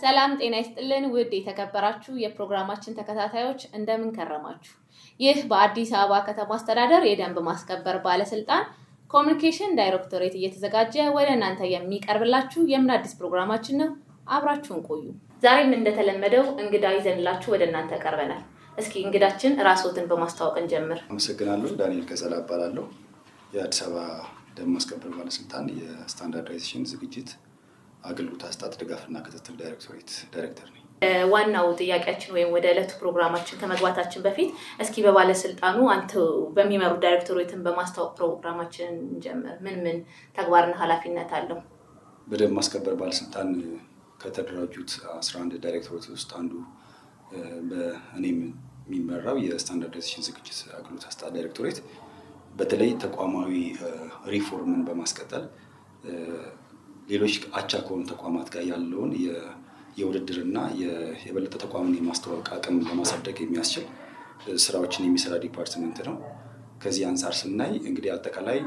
ሰላም ጤና ይስጥልን ውድ የተከበራችሁ የፕሮግራማችን ተከታታዮች፣ እንደምን ከረማችሁ? ይህ በአዲስ አበባ ከተማ አስተዳደር የደንብ ማስከበር ባለስልጣን ኮሚኒኬሽን ዳይሬክቶሬት እየተዘጋጀ ወደ እናንተ የሚቀርብላችሁ የምን አዲስ ፕሮግራማችን ነው። አብራችሁን ቆዩ። ዛሬም እንደተለመደው እንግዳ ይዘንላችሁ ወደ እናንተ ቀርበናል። እስኪ እንግዳችን ራስዎትን በማስተዋወቅ እንጀምር። አመሰግናለሁ። ዳንኤል ቀጸላ እባላለሁ። የአዲስ አበባ ደንብ ማስከበር ባለስልጣን የ standardization ዝግጅት አገልግሎት አሰጣጥ ድጋፍና ክትትል ዳይሬክቶሬት ዳይሬክተር ነኝ። ዋናው ጥያቄያችን ወይም ወደ ዕለቱ ፕሮግራማችን ከመግባታችን በፊት እስኪ በባለስልጣኑ አንተ በሚመሩት ዳይሬክቶሬትን በማስተዋወቅ ፕሮግራማችንን እንጀምር። ምን ምን ተግባርና ኃላፊነት አለው? በደንብ ማስከበር ባለስልጣን ከተደራጁት 11 ዳይሬክቶሬት ውስጥ አንዱ በእኔም የሚመራው የ standardization ዝግጅት አገልግሎት አሰጣጥ ዳይሬክቶሬት በተለይ ተቋማዊ ሪፎርምን በማስቀጠል ሌሎች አቻ ከሆኑ ተቋማት ጋር ያለውን የውድድርና የበለጠ ተቋምን የማስተዋወቅ አቅም ለማሳደግ የሚያስችል ስራዎችን የሚሰራ department ነው። ከዚህ አንጻር ስናይ እንግዲህ አጠቃላይ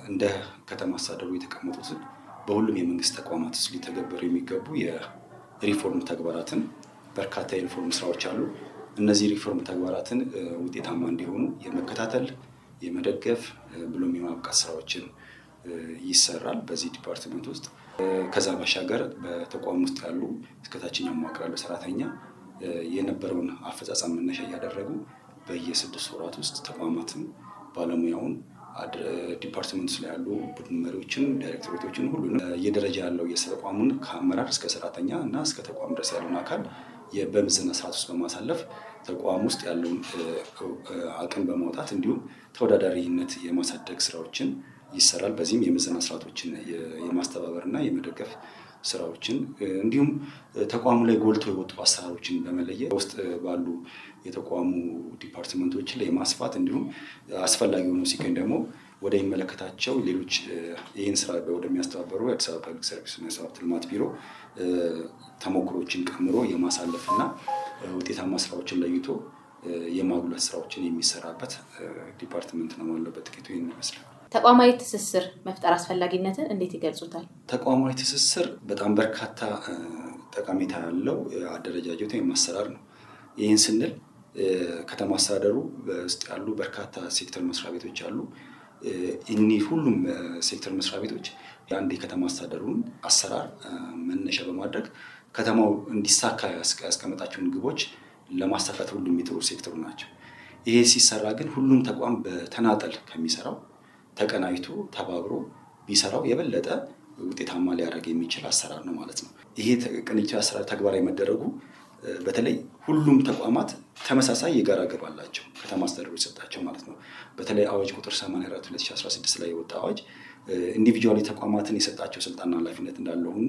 እንደ ከተማ አስተዳደሩ የተቀመጡትን በሁሉም የመንግስት ተቋማት ውስጥ ሊተገበሩ የሚገቡ የሪፎርም ተግባራትን፣ በርካታ የሪፎርም ስራዎች አሉ። እነዚህ ሪፎርም ተግባራትን ውጤታማ እንዲሆኑ የመከታተል፣ የመደገፍ ብሎም የማብቃት ስራዎችን ይሰራል በዚህ department ውስጥ። ከዛ ባሻገር በተቋም ውስጥ ያሉ እስከታችኛው መዋቅር ያለው ሰራተኛ የነበረውን አፈጻጸም መነሻ እያደረጉ በየ6 ወራት ውስጥ ተቋማትን፣ ባለሙያውን፣ department ላይ ያሉ ቡድን መሪዎችን፣ ዳይሬክቶሬቶችን፣ ሁሉንም የደረጃ ያለው የተቋሙን ከአመራር እስከ ሰራተኛ እና እስከ ተቋም ድረስ ያለውን አካል በምዘና ስርዓት ውስጥ በማሳለፍ ተቋም ውስጥ ያለውን አቅም በማውጣት እንዲሁም ተወዳዳሪነት የማሳደግ ስራዎችን ይሰራል። በዚህም የምዘና ስርዓቶችን የማስተባበር እና የመደገፍ ስራዎችን እንዲሁም ተቋሙ ላይ ጎልቶ የወጡ አሰራሮችን በመለየት ውስጥ ባሉ የተቋሙ department ኦች ላይ የማስፋት እንዲሁም አስፈላጊ ሆኖ ሲገኝ ደግሞ ወደሚመለከታቸው ሌሎች ይህን ስራ ወደሚያስተባበሩ የአዲስ አበባ ፐብሊክ ሰርቪስ እና የሰው ሀብት ልማት ቢሮ ተሞክሮችን ቀምሮ የማሳለፍ እና ውጤታማ ስራዎችን ለይቶ የማጉላት ስራዎችን የሚሰራበት department ነው ማለት ነው። በጥቂቱ ይህን ይመስላል። ተቋማዊ ትስስር መፍጠር አስፈላጊነትን እንዴት ይገልጹታል? ተቋማዊ ትስስር በጣም በርካታ ጠቀሜታ ያለው አደረጃጀት ወይም አሰራር ነው። ይህን ስንል ከተማ አስተዳደሩ ውስጥ ያሉ በርካታ ሴክተር መስሪያ ቤቶች አሉ። እኒህ ሁሉም ሴክተር መስሪያ ቤቶች የአንድ የከተማ አስተዳደሩን አሰራር መነሻ በማድረግ ከተማው እንዲሳካ ያስቀመጣቸውን ግቦች ለማሳካት ሁሉም የሚጥሩ ሴክተሩ ናቸው። ይሄ ሲሰራ ግን ሁሉም ተቋም በተናጠል ከሚሰራው ተቀናጅቶ ተባብሮ ቢሰራው የበለጠ ውጤታማ ሊያደርግ የሚችል አሰራር ነው ማለት ነው። ይሄ ቅንጅት አሰራር ተግባራዊ መደረጉ በተለይ ሁሉም ተቋማት ተመሳሳይ የጋራ ግብ አላቸው፣ ከተማ አስተዳደሩ የሰጣቸው ማለት ነው። በተለይ አዋጅ ቁጥር 84 2016 ላይ የወጣ አዋጅ individually ተቋማትን የሰጣቸው ስልጣንና ኃላፊነት እንዳለ ሁሉ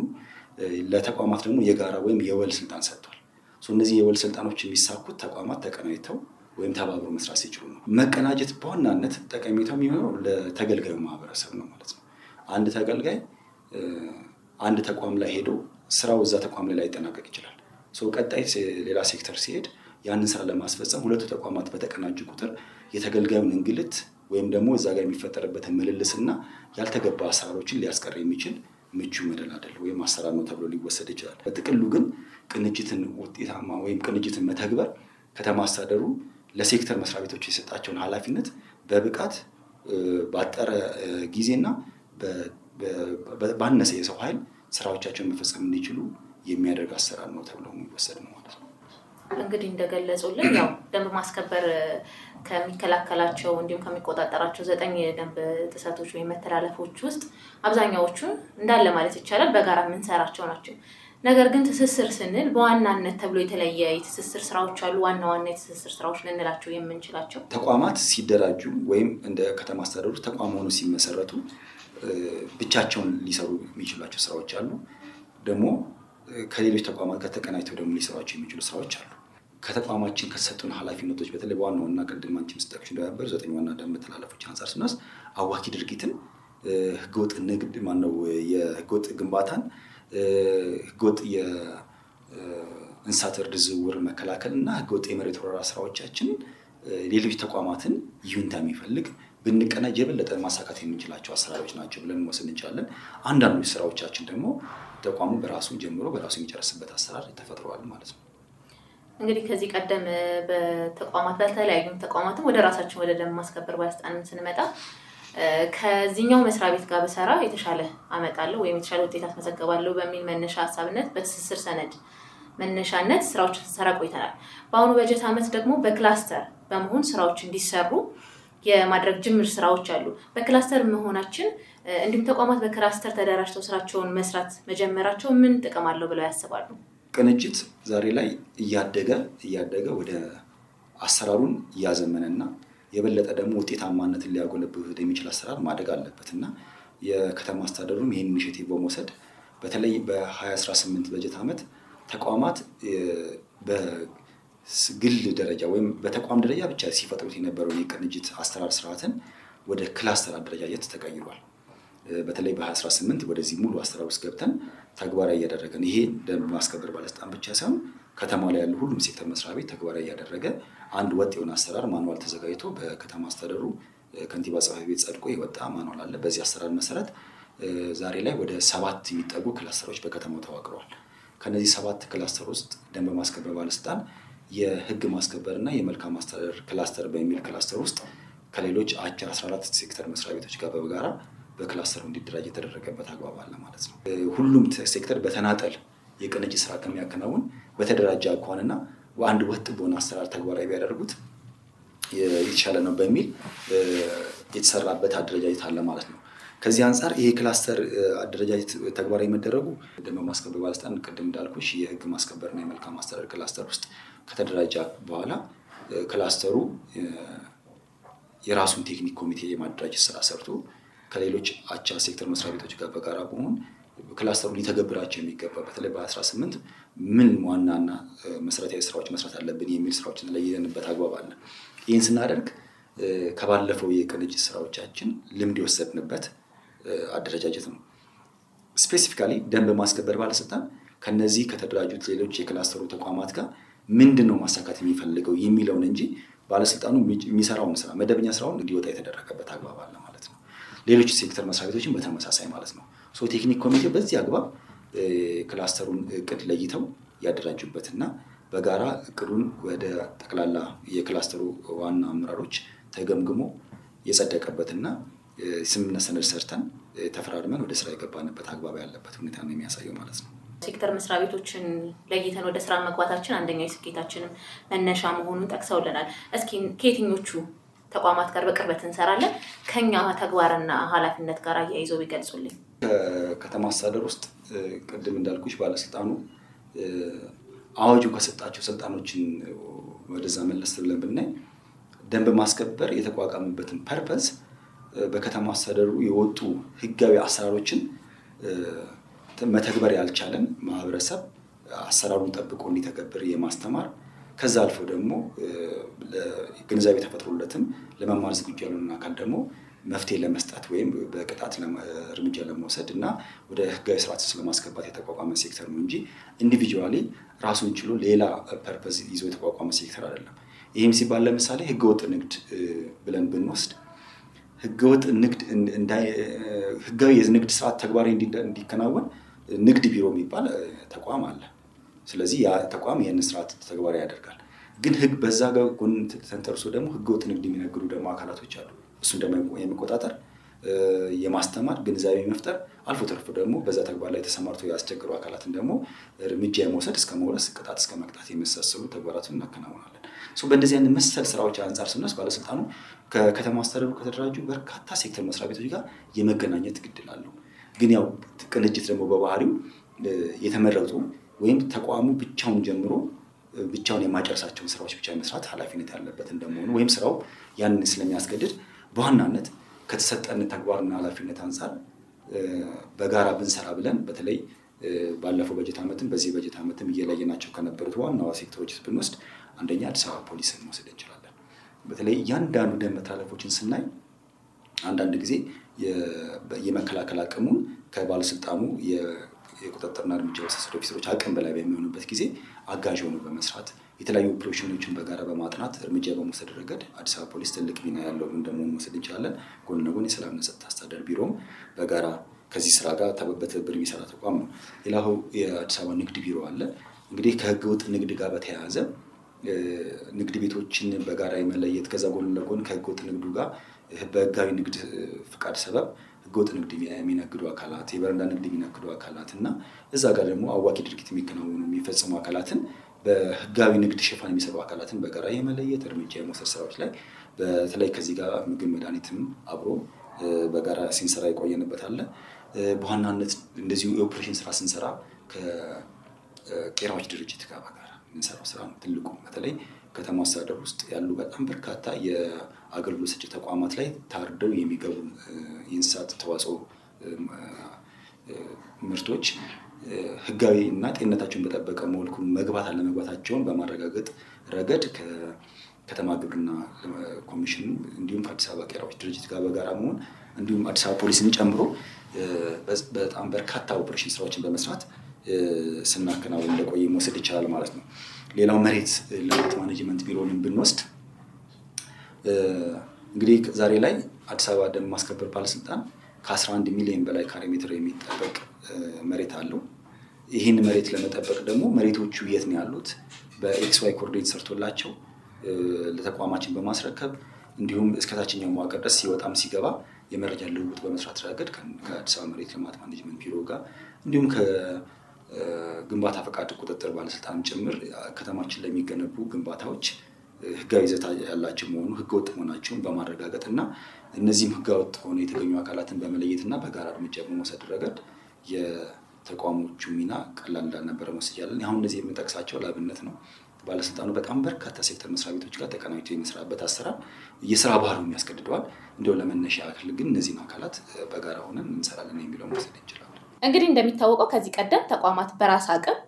ለተቋማት ደግሞ የጋራ ወይም የወል ስልጣን ሰጥቷል። እነዚህ የወል ስልጣኖች የሚሳኩት ተቋማት ተቀናጅተው ወይም ተባብሮ መስራት ሲችሉ ነው። መቀናጀት በዋናነት ጠቀሜታው የሚሆነው ለተገልጋዩ ማህበረሰብ ነው ማለት ነው። አንድ ተገልጋይ አንድ ተቋም ላይ ሄዶ ስራው እዛ ተቋም ላይ ላይጠናቀቅ ይችላል። ቀጣይ ሌላ ሴክተር ሲሄድ ያንን ስራ ለማስፈጸም ሁለቱ ተቋማት በተቀናጁ ቁጥር የተገልጋዩን እንግልት ወይም ደግሞ እዛ ጋር የሚፈጠርበትን ምልልስና ያልተገባ አሰራሮችን ሊያስቀር የሚችል ምቹ መደላደል ወይም አሰራር ነው ተብሎ ሊወሰድ ይችላል። በጥቅሉ ግን ቅንጅትን ውጤታማ ወይም ቅንጅትን መተግበር ከተማ አስተዳደሩ ለሴክተር መስሪያ ቤቶች የሰጣቸውን ኃላፊነት በብቃት፣ ባጠረ ጊዜና ባነሰ የሰው ኃይል ስራዎቻቸውን መፈጸም እንዲችሉ የሚያደርግ አሰራር ነው ተብሎ የሚወሰድ ነው ማለት ነው። እንግዲህ እንደገለጹልን ያው ደንብ ማስከበር ከሚከላከላቸው እንዲሁም ከሚቆጣጠራቸው ዘጠኝ የደንብ ጥሰቶች ወይም መተላለፎች ውስጥ አብዛኛዎቹን እንዳለ ማለት ይቻላል በጋራ የምንሰራቸው ናቸው። ነገር ግን ትስስር ስንል በዋናነት ተብሎ የተለየ የትስስር ስራዎች አሉ። ዋና ዋና የትስስር ስራዎች ልንላቸው የምንችላቸው? ተቋማት ሲደራጁ ወይም እንደ ከተማ አስተዳደሩ ተቋም ሆኖ ሲመሰረቱ ብቻቸውን ሊሰሩ የሚችሏቸው ስራዎች አሉ። ደግሞ ከሌሎች ተቋማት ጋር ተቀናጅተው ደግሞ ሊሰሯቸው የሚችሉ ስራዎች አሉ። ከተቋማችን ከተሰጡን ኃላፊነቶች በተለይ በዋና ዋና ቅድም አንቺም ስትጠቅሺ እንደነበሩ ዘጠኝ ዋና ደንብ መተላለፎች አንጻር ስንወስድ አዋኪ ድርጊትን፣ ህገወጥ ንግድ ማነው የህገወጥ ግንባታን፣ ህገወጥ የእንስሳት እርድ ዝውውር መከላከል እና ህገወጥ የመሬት ወረራ ስራዎቻችን ሌሎች ተቋማትን ይሁንታ የሚፈልግ፣ ብንቀናጅ የበለጠ ማሳካት የምንችላቸው አሰራሮች ናቸው ብለን መውሰድ እንችላለን። አንዳንዶች ስራዎቻችን ደግሞ ተቋሙ በራሱ ጀምሮ በራሱ የሚጨርስበት አሰራር ተፈጥሯል ማለት ነው። እንግዲህ ከዚህ ቀደም በተቋማት በተለያዩ ተቋማትም ወደ ራሳችን ወደ ደንብ ማስከበር ባለስልጣንም ስንመጣ ከዚህኛው መስሪያ ቤት ጋር በሰራ የተሻለ አመጣለሁ ወይም የተሻለ ውጤት አስመዘገባለሁ በሚል መነሻ ሀሳብነት በትስስር ሰነድ መነሻነት ስራዎችን ስንሰራ ቆይተናል። በአሁኑ በጀት ዓመት ደግሞ በክላስተር በመሆን ስራዎች እንዲሰሩ የማድረግ ጅምር ስራዎች አሉ። በክላስተር መሆናችን እንዲሁም ተቋማት በክላስተር ተደራጅተው ስራቸውን መስራት መጀመራቸው ምን ጥቅም አለው ብለው ያስባሉ? ቅንጅት ዛሬ ላይ እያደገ እያደገ ወደ አሰራሩን እያዘመነና የበለጠ ደግሞ ውጤታማነትን ሊያጎለብት የሚችል አሰራር ማደግ አለበት እና የከተማ አስተዳደሩም ይህን initiative በመውሰድ በተለይ በ2018 በጀት ዓመት ተቋማት በግል ደረጃ ወይም በተቋም ደረጃ ብቻ ሲፈጥሩት የነበረውን የቅንጅት አሰራር ስርዓትን ወደ ክላስተር አደረጃጀት ተቀይሯል። በተለይ በ2018 ወደዚህ ሙሉ አሰራር ውስጥ ገብተን ተግባራዊ እያደረገን ይሄ ደንብ ማስከበር ባለስልጣን ብቻ ሳይሆን ከተማ ላይ ያሉ ሁሉም ሴክተር መስሪያ ቤት ተግባራዊ እያደረገ አንድ ወጥ የሆነ አሰራር manual ተዘጋጅቶ በከተማ አስተዳደሩ ከንቲባ ጽሕፈት ቤት ጸድቆ የወጣ manual አለ። በዚህ አሰራር መሰረት ዛሬ ላይ ወደ 7 የሚጠጉ ክላስተሮች በከተማው ተዋቅረዋል። ከነዚህ 7 ክላስተር ውስጥ ደንብ ማስከበር ባለስልጣን የህግ ማስከበርና የመልካም አስተዳደር ክላስተር በሚል ክላስተር ውስጥ ከሌሎች አቻ 14 ሴክተር መስሪያ ቤቶች ጋር በጋራ በክላስተሩ እንዲደራጅ የተደረገበት አግባብ አለ ማለት ነው። ሁሉም ሴክተር በተናጠል የቅንጅት ስራ ከሚያከናውን በተደራጀ አኳኋንና በአንድ ወጥ በሆነ አሰራር ተግባራዊ ቢያደርጉት የተሻለ ነው በሚል የተሰራበት አደረጃጀት አለ ማለት ነው። ከዚህ አንፃር ይሄ ክላስተር አደረጃጀት ተግባራዊ መደረጉ ደንብ ማስከበር ባለስልጣን ቅድም እንዳልኩሽ የህግ ማስከበርና የመልካም አስተዳደር ክላስተር ውስጥ ከተደራጀ በኋላ ክላስተሩ የራሱን ቴክኒክ ኮሚቴ የማደራጀት ስራ ሰርቶ ከሌሎች አቻ ሴክተር መስሪያ ቤቶች ጋር በጋራ በመሆን ክላስተሩ ሊተገብራቸው የሚገባ በተለይ በ18 ምን ዋናና መሰረታዊ ስራዎች መስራት አለብን የሚል ስራዎችን ለየንበት አግባብ አለ። ይህን ስናደርግ ከባለፈው የቅንጅት ስራዎቻችን ልምድ የወሰድንበት አደረጃጀት ነው። Specifically ደንብ ማስከበር ባለስልጣን ከነዚህ ከተደራጁት ሌሎች የክላስተሩ ተቋማት ጋር ምንድነው ማሳካት የሚፈልገው የሚለውን እንጂ ባለስልጣኑ የሚሰራውን ስራ መደበኛ ስራውን እንዲወጣ የተደረገበት አግባብ አለ ማለት ነው። ሌሎች ሴክተር መስሪያ ቤቶችን በተመሳሳይ ማለት ነው። So ቴክኒክ ኮሚቴው በዚህ አግባብ ክላስተሩን እቅድ ለይተው ያደራጁበትና በጋራ እቅዱን ወደ ጠቅላላ የክላስተሩ ዋና አመራሮች ተገምግሞ የጸደቀበትና ስምምነት ሰነድ ሰርተን ተፈራርመን ወደ ስራ የገባንበት አግባብ ያለበት ሁኔታ ነው የሚያሳየው ማለት ነው። ሴክተር መስሪያ ቤቶችን ለይተን ወደ ስራ መግባታችን አንደኛው የስኬታችንም መነሻ መሆኑን ጠቅሰውልናል። እስኪ ከየትኞቹ ተቋማት ጋር በቅርበት እንሰራለን ከኛ ተግባርና ኃላፊነት ጋር አያይዘው ቢገልጹልኝ። ከከተማ አስተዳደር ውስጥ ቅድም እንዳልኩሽ ባለስልጣኑ አዋጁ ከሰጣቸው ስልጣኖችን ወደዛ መለስ ብለን ብናይ ደንብ ማስከበር የተቋቋመበትን purpose በከተማ አስተዳደሩ የወጡ ህጋዊ አሰራሮችን መተግበር ያልቻለን ማህበረሰብ አሰራሩን ጠብቆ እንዲተገብር የማስተማር ከዛ አልፎ ደግሞ ግንዛቤ ተፈጥሮለትም ለመማር ዝግጁ ያልሆነን አካል ደግሞ መፍትሄ ለመስጠት ወይም በቅጣት እርምጃ ለመውሰድ እና ወደ ህጋዊ ስርዓት ለማስገባት የተቋቋመ ሴክተር ነው እንጂ individually ራሱን ችሎ ሌላ purpose ይዞ የተቋቋመ ሴክተር አይደለም። ይህም ሲባል ለምሳሌ ህገወጥ ንግድ ብለን ብንወስድ ህገወጥ ንግድ ህጋዊ የንግድ ስርዓት ተግባራዊ እንዲከናወን ንግድ ቢሮ የሚባል ተቋም አለ። ስለዚህ ያ ተቋም ይህን ስርዓት ተግባራዊ ያደርጋል። ግን ህግ በዛ ጋር ጎን ተንተርሶ ደግሞ ህገወጥ ንግድ የሚነግዱ ደግሞ አካላቶች አሉ። እሱን ደግሞ የመቆጣጠር የማስተማር ግንዛቤ መፍጠር አልፎ ተርፎ ደግሞ በዛ ተግባር ላይ ተሰማርተው ያስቸገሩ አካላትን ደግሞ እርምጃ የመውሰድ እስከ መውረስ ቅጣት እስከ መቅጣት የመሳሰሉ ተግባራትን እናከናውናለን። በእንደዚህ አይነት መሰል ስራዎች አንፃር ስንወስድ ባለስልጣኑ ከከተማ አስተዳደሩ ከተደራጁ በርካታ ሴክተር መስሪያ ቤቶች ጋር የመገናኘት ግድል አለው። ግን ያው ቅንጅት ደግሞ በባህሪው የተመረጡ ወይም ተቋሙ ብቻውን ጀምሮ ብቻውን የማጨርሳቸውን ስራዎች ብቻ መስራት ኃላፊነት ያለበት እንደመሆኑ ወይም ስራው ያንን ስለሚያስገድድ በዋናነት ከተሰጠን ተግባርና ኃላፊነት አንፃር በጋራ ብንሰራ ብለን በተለይ ባለፈው በጀት ዓመትም በዚህ በጀት ዓመትም እየለየናቸው ከነበሩት ዋና ሴክተሮች ብንወስድ አንደኛ አዲስ አበባ ፖሊስን መውሰድ እንችላለን። በተለይ እያንዳንዱ ደንብ መተላለፎችን ስናይ አንዳንድ ጊዜ የመከላከል አቅሙን ከባለስልጣኑ የቁጥጥርና እርምጃ ወሳጅ ኦፊሰሮች አቅም በላይ በሚሆንበት ጊዜ አጋዥ ሆኖ በመስራት የተለያዩ ኦፕሬሽኖችን በጋራ በማጥናት እርምጃ በመውሰድ ረገድ አዲስ አበባ ፖሊስ ትልቅ ሚና ያለው እንደመሆኑ መውሰድ እንችላለን። ጎን ለጎን የሰላምና ጸጥታ አስተዳደር ቢሮም በጋራ ከዚህ ስራ ጋር በትብብር የሚሰራ ተቋም ነው። ሌላው የአዲስ አበባ ንግድ ቢሮ አለ። እንግዲህ ከህገወጥ ንግድ ጋር በተያያዘ ንግድ ቤቶችን በጋራ የመለየት፣ ከዛ ጎን ለጎን ከህገወጥ ንግዱ ጋር በህጋዊ ንግድ ፍቃድ ሰበብ ህገወጥ ንግድ የሚነግዱ አካላት፣ የበረንዳ ንግድ የሚነግዱ አካላት እና እዛ ጋር ደግሞ አዋኪ ድርጊት የሚከናወኑ የሚፈጽሙ አካላትን፣ በህጋዊ ንግድ ሽፋን የሚሰሩ አካላትን በጋራ የመለየት፣ እርምጃ የመውሰድ ስራዎች ላይ በተለይ ከዚህ ጋር ምግብ መድኃኒትም አብሮ በጋራ ሲንሰራ የቆየንበት አለ። በዋናነት እንደዚሁ የኦፕሬሽን ስራ ስንሰራ ከቄራዎች ድርጅት ጋር በጋራ የምንሰራው ስራ ነው ትልቁ። በተለይ ከተማ አስተዳደር ውስጥ ያሉ በጣም በርካታ የአገልግሎት ሰጪ ተቋማት ላይ ታርደው የሚገቡ የእንስሳት ተዋጽኦ ምርቶች ህጋዊ እና ጤንነታቸውን በጠበቀ መልኩ መግባት አለመግባታቸውን በማረጋገጥ ረገድ ከከተማ ግብርና ኮሚሽን እንዲሁም ከአዲስ አበባ ቄራዎች ድርጅት ጋር በጋራ መሆን እንዲሁም አዲስ አበባ ፖሊስን ጨምሮ በጣም በርካታ ኦፕሬሽን ስራዎችን በመስራት ስናከናውን እንደቆየ መውሰድ ይቻላል ማለት ነው። ሌላው መሬት ልማት ማኔጅመንት ቢሮንም ብንወስድ፣ እንግዲህ ዛሬ ላይ አዲስ አበባ ደንብ ማስከበር ባለስልጣን ከ11 ሚሊዮን በላይ ካሬ ሜትር የሚጠበቅ መሬት አለው። ይህን መሬት ለመጠበቅ ደግሞ መሬቶቹ የት ነው ያሉት በ XY coordinate ሰርቶላቸው ለተቋማችን በማስረከብ፣ እንዲሁም እስከ ታችኛው መዋቅር ድረስ ሲወጣም ሲገባ የመረጃ ልውውጥ በመስራት ረገድ ከአዲስ አበባ መሬት ልማት ማኔጅመንት ቢሮ ጋር እንዲሁም ከግንባታ ፈቃድ ቁጥጥር ባለስልጣን ጭምር ከተማችን ላይ የሚገነቡ ግንባታዎች ህጋዊ ይዘት ያላቸው መሆኑ፣ ህገወጥ መሆናቸውን በማረጋገጥ እና እነዚህም ህገወጥ ሆነው የተገኙ አካላትን በመለየት እና በጋራ እርምጃ በመውሰድ ረገድ የተቋሞቹ ሚና ቀላል እንዳልነበረ መውሰድ ይቻላል። አሁን እነዚህ የምጠቅሳቸው ለአብነት ነው። ባለስልጣኑ በጣም በርካታ ሴክተር መስሪያ ቤቶች ጋር ተቀናጅቶ የሚሰራበት አሰራር የስራ ባህሉን ያስገድደዋል። እንዲያው ለመነሻ ያክል ግን እነዚህን አካላት በጋራ ሆነን እንሰራለን የሚለው መውሰድ እንችላለን። እንግዲህ እንደሚታወቀው ከዚህ ቀደም ተቋማት በራስ አቅም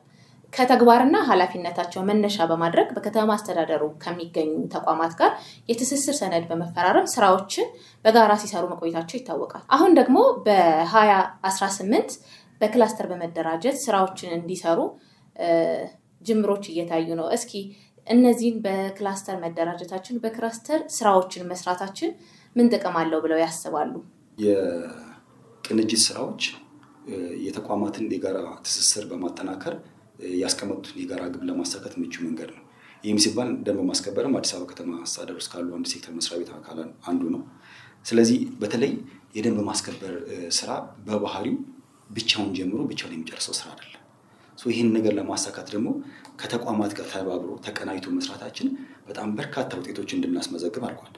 ከተግባርና ኃላፊነታቸው መነሻ በማድረግ በከተማ አስተዳደሩ ከሚገኙ ተቋማት ጋር የትስስር ሰነድ በመፈራረም ስራዎችን በጋራ ሲሰሩ መቆየታቸው ይታወቃል። አሁን ደግሞ በ2018 በክላስተር በመደራጀት ስራዎችን እንዲሰሩ ጅምሮች እየታዩ ነው። እስኪ እነዚህን በክላስተር መደራጀታችን፣ በክላስተር ስራዎችን መስራታችን ምን ጥቅም አለው ብለው ያስባሉ? የቅንጅት ስራዎች የተቋማትን የጋራ ትስስር በማጠናከር ያስቀመጡትን የጋራ ግብ ለማሳካት ምቹ መንገድ ነው። ይህም ሲባል ደንብ ማስከበርም አዲስ አበባ ከተማ አስተዳደር ውስጥ ካሉ አንድ ሴክተር መስሪያ ቤት አካል አንዱ ነው። ስለዚህ በተለይ የደንብ ማስከበር ስራ በባህሪው ብቻውን ጀምሮ ብቻውን የሚጨርሰው ስራ አይደለም። ይህን ነገር ለማሳካት ደግሞ ከተቋማት ጋር ተባብሮ ተቀናጅቶ መስራታችን በጣም በርካታ ውጤቶች እንድናስመዘግብ አድርጓል።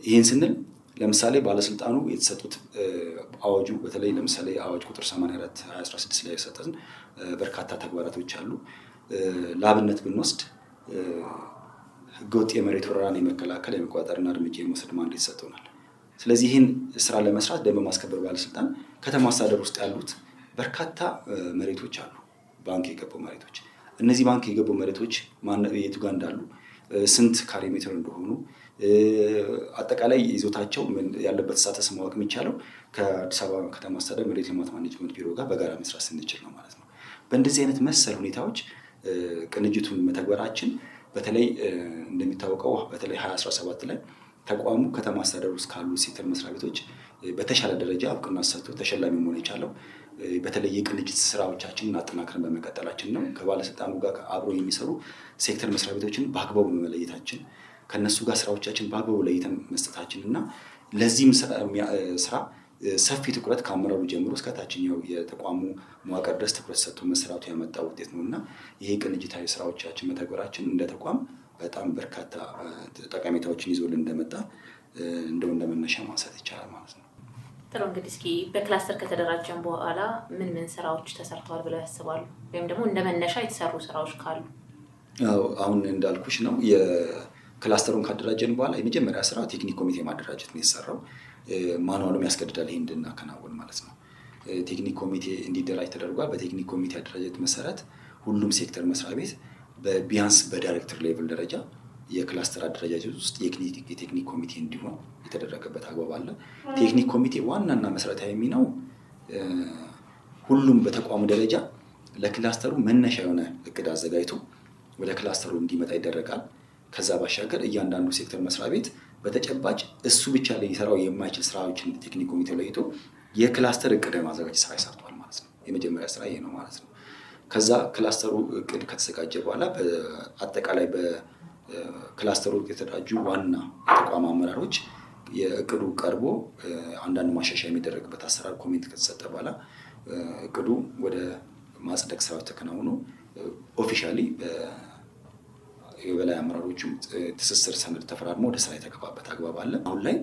ይህን ስንል ለምሳሌ ባለስልጣኑ የተሰጡት አዋጁ፣ በተለይ ለምሳሌ አዋጅ ቁጥር 84 2016 ላይ የሰጠን በርካታ ተግባራቶች አሉ። ለአብነት ብንወስድ ህገወጥ የመሬት ወረራን የመከላከል፣ የመቆጣጠርና እርምጃ የመውሰድ mandate ሰጥቶናል። ስለዚህ ይህን ስራ ለመስራት ደንብ ማስከበር ባለስልጣን ከተማ አስተዳደር ውስጥ ያሉት በርካታ መሬቶች አሉ፣ ባንክ የገቡ መሬቶች። እነዚህ ባንክ የገቡ መሬቶች የቱ ጋር እንዳሉ፣ ስንት ካሬ ሜትር እንደሆኑ፣ አጠቃላይ ይዞታቸው ያለበት status ማወቅ የሚቻለው ከአዲስ አበባ ከተማ አስተዳደር መሬት ልማት ማኔጅመንት ቢሮ ጋር በጋራ መስራት ስንችል ነው ማለት ነው። በእንደዚህ አይነት መሰል ሁኔታዎች ቅንጅቱን መተግበራችን በተለይ እንደሚታወቀው በተለይ 2017 ላይ ተቋሙ ከተማ አስተዳደር ውስጥ ካሉ ሴክተር መስሪያ ቤቶች በተሻለ ደረጃ እውቅና ሰጥቶ ተሸላሚ መሆን የቻለው በተለይ የቅንጅት ስራዎቻችንን አጠናክረን በመቀጠላችን ነው። ከባለስልጣኑ ጋር አብሮ የሚሰሩ ሴክተር መስሪያ ቤቶችን በአግባቡ በመለየታችን፣ ከእነሱ ጋር ስራዎቻችን በአግባቡ ለይተን መስጠታችን እና ለዚህም ስራ ሰፊ ትኩረት ከአመራሩ ጀምሮ እስከ ታችኛው የተቋሙ መዋቅር ድረስ ትኩረት ሰጥቶ መስራቱ ያመጣው ውጤት ነው እና ይሄ ቅንጅታዊ ስራዎቻችን መተግበራችን እንደ ተቋም በጣም በርካታ ጠቀሜታዎችን ይዞልን እንደመጣ እንደው እንደመነሻ ማንሳት ይቻላል ማለት ነው። ጥሩ፣ እንግዲህ እስኪ በክላስተር ከተደራጀን በኋላ ምን ምን ስራዎች ተሰርተዋል ብለው ያስባሉ? ወይም ደግሞ እንደ መነሻ የተሰሩ ስራዎች ካሉ? አሁን እንዳልኩሽ ነው። የክላስተሩን ካደራጀን በኋላ የመጀመሪያ ስራ ቴክኒክ ኮሚቴ ማደራጀት ነው የተሰራው። ማኑዋሉም ያስገድዳል ይሄን እንድናከናውን ማለት ነው። ቴክኒክ ኮሚቴ እንዲደራጅ ተደርጓል። በቴክኒክ ኮሚቴ አደራጀት መሰረት ሁሉም ሴክተር መስሪያ ቤት ቢያንስ በዳይሬክተር level ደረጃ የክላስተር አደረጃጀት ውስጥ የቴክኒክ ኮሚቴ እንዲሆን የተደረገበት አግባብ አለ። ቴክኒክ ኮሚቴ ዋናና መሰረታዊ ሚናው ሁሉም በተቋሙ ደረጃ ለክላስተሩ መነሻ የሆነ እቅድ አዘጋጅቶ ወደ ክላስተሩ እንዲመጣ ይደረጋል። ከዛ ባሻገር እያንዳንዱ ሴክተር መስሪያ ቤት በተጨባጭ እሱ ብቻ ሊሰራው የማይችል ስራዎችን ቴክኒክ ኮሚቴው ለይቶ የክላስተር እቅድ ማዘጋጀት ስራ ይሰርቷል ማለት ነው። የመጀመሪያ ስራ ይሄ ነው ማለት ነው። ከዛ ክላስተሩ እቅድ ከተዘጋጀ በኋላ በአጠቃላይ በክላስተሩ የተደራጁ ዋና የተቋም አመራሮች የእቅዱ ቀርቦ አንዳንድ ማሻሻያ የሚደረግበት አሰራር comment ከተሰጠ በኋላ እቅዱ ወደ ማጽደቅ ስራዎች ተከናውኖ officially የበላይ አመራሮቹ ትስስር ሰነድ ተፈራርሞ ወደ ስራ የተገባበት አግባብ አለ። አሁን ላይ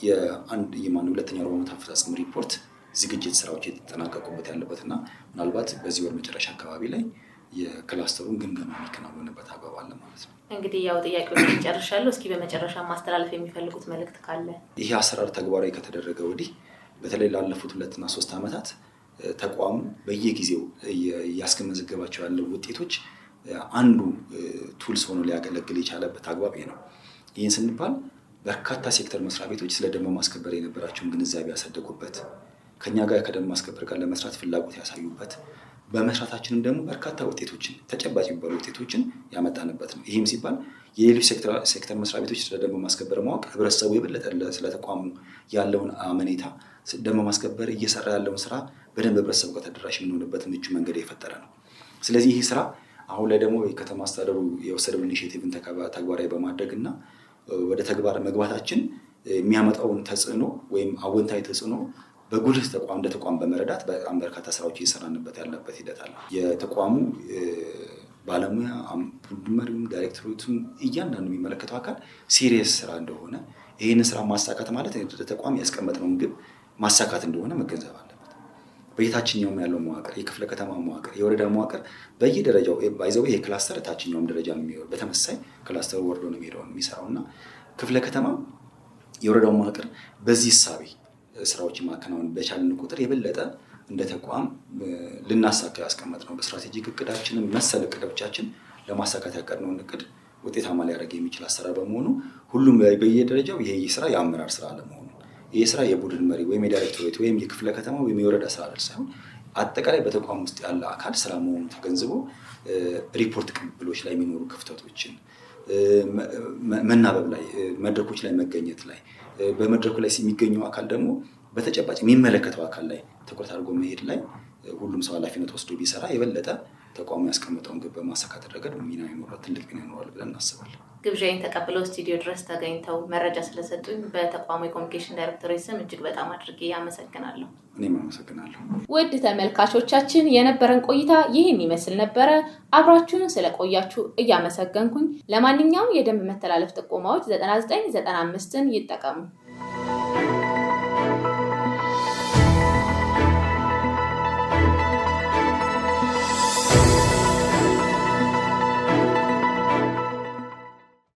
የአንድ የማን ሁለተኛ ሩብ ዓመት አፈጻጸም ሪፖርት ዝግጅት ስራዎች የተጠናቀቁበት ያለበት እና ምናልባት በዚህ ወር መጨረሻ አካባቢ ላይ የክላስተሩን ግምገማ የሚከናወንበት አግባብ አለ ማለት ነው። እንግዲህ ያው ጥያቄዎች ጨርሻለሁ። እስኪ በመጨረሻ ማስተላለፍ የሚፈልጉት መልእክት ካለ? ይህ አሰራር ተግባራዊ ከተደረገ ወዲህ በተለይ ላለፉት 2 እና 3 ዓመታት ተቋሙ በየጊዜው እያስመዘገባቸው ያለው ውጤቶች አንዱ tools ሆኖ ሊያገለግል የቻለበት አግባብ ይሄ ነው። ይህን ስንባል በርካታ ሴክተር መስሪያ ቤቶች ስለ ደንብ ማስከበር የነበራቸውን ግንዛቤ ያሳደጉበት፣ ከኛ ጋር ከደንብ ማስከበር ጋር ለመስራት ፍላጎት ያሳዩበት፣ በመስራታችንም ደግሞ በርካታ ውጤቶችን፣ ተጨባጭ የሚባሉ ውጤቶችን ያመጣንበት ነው። ይህም ሲባል የሌሎች ሴክተር መስሪያ ቤቶች ስለ ደንብ ማስከበር ማወቅ ህብረተሰቡ የበለጠ ስለ ተቋሙ ያለውን አመኔታ፣ ደንብ ማስከበር እየሰራ ያለውን ስራ በደንብ ህብረተሰቡ ጋር ተደራሽ የምንሆንበት ምቹ መንገድ የፈጠረ ነው። ስለዚህ ይህ ስራ አሁን ላይ ደግሞ የከተማ አስተዳደሩ የወሰደው initiative ን ተግባራዊ በማድረግ እና ወደ ተግባር መግባታችን የሚያመጣውን ተጽዕኖ ወይም አወንታዊ ተጽዕኖ በጉልህ ተቋም እንደ ተቋም በመረዳት በጣም በርካታ ስራዎች እየሰራንበት ያለበት ሂደት አለ። የተቋሙ ባለሙያ፣ ቡድን መሪውም፣ ዳይሬክተሮቱም፣ እያንዳንዱ የሚመለከተው አካል serious ስራ እንደሆነ፣ ይህንን ስራ ማሳካት ማለት ተቋም ያስቀመጥነውን ግብ ማሳካት እንደሆነ መገንዘብ አለበት። በየታችኛውም ያለው መዋቅር፣ የክፍለ ከተማ መዋቅር፣ የወረዳ መዋቅር በየደረጃው by the way ይሄ ክላስተር ታችኛውም ደረጃ በተመሳሳይ ክላስተሩ ወርዶ ነው የሚሄደው የሚሰራው እና ክፍለ ከተማ የወረዳው መዋቅር በዚህ እሳቤ ስራዎችን ማከናወን በቻልን ቁጥር የበለጠ እንደ ተቋም ልናሳካው ያስቀመጥነው በ strategic እቅዳችንም መሰል እቅዶቻችን ለማሳካት ያቀድነውን እቅድ ውጤታማ ሊያደርግ የሚችል አሰራር በመሆኑ ሁሉም በየደረጃው ይሄ ስራ የአመራር ስራ አለመሆኑ፣ ይህ ስራ የቡድን መሪ ወይም የዳይሬክቶሬት ወይም የክፍለ ከተማ ወይም የወረዳ ስራ ሳይሆን አጠቃላይ በተቋም ውስጥ ያለ አካል ስራ መሆኑ ተገንዝቦ ሪፖርት ቅብብሎች ላይ የሚኖሩ ክፍተቶችን፣ መናበብ ላይ፣ መድረኮች ላይ መገኘት ላይ፣ በመድረኩ ላይ የሚገኘው አካል ደግሞ በተጨባጭ የሚመለከተው አካል ላይ ትኩረት አድርጎ መሄድ ላይ ሁሉም ሰው ኃላፊነት ወስዶ ቢሰራ የበለጠ ተቋሙ ያስቀመጠውን ግብ በማሳካት ረገድ ሚና ይኖራል፣ ትልቅ ሚና ይኖራል ብለን እናስባለን። ግብዣዬን ተቀብለው ስቱዲዮ ድረስ ተገኝተው መረጃ ስለሰጡኝ በተቋሙ የኮሚኒኬሽን ዳይሬክቶሬት ስም እጅግ በጣም አድርጌ አመሰግናለሁ። እኔም አመሰግናለሁ። ውድ ተመልካቾቻችን፣ የነበረን ቆይታ ይህን ይመስል ነበረ። አብራችሁን ስለቆያችሁ እያመሰገንኩኝ ለማንኛውም የደንብ መተላለፍ ጥቆማዎች 9995ን ይጠቀሙ።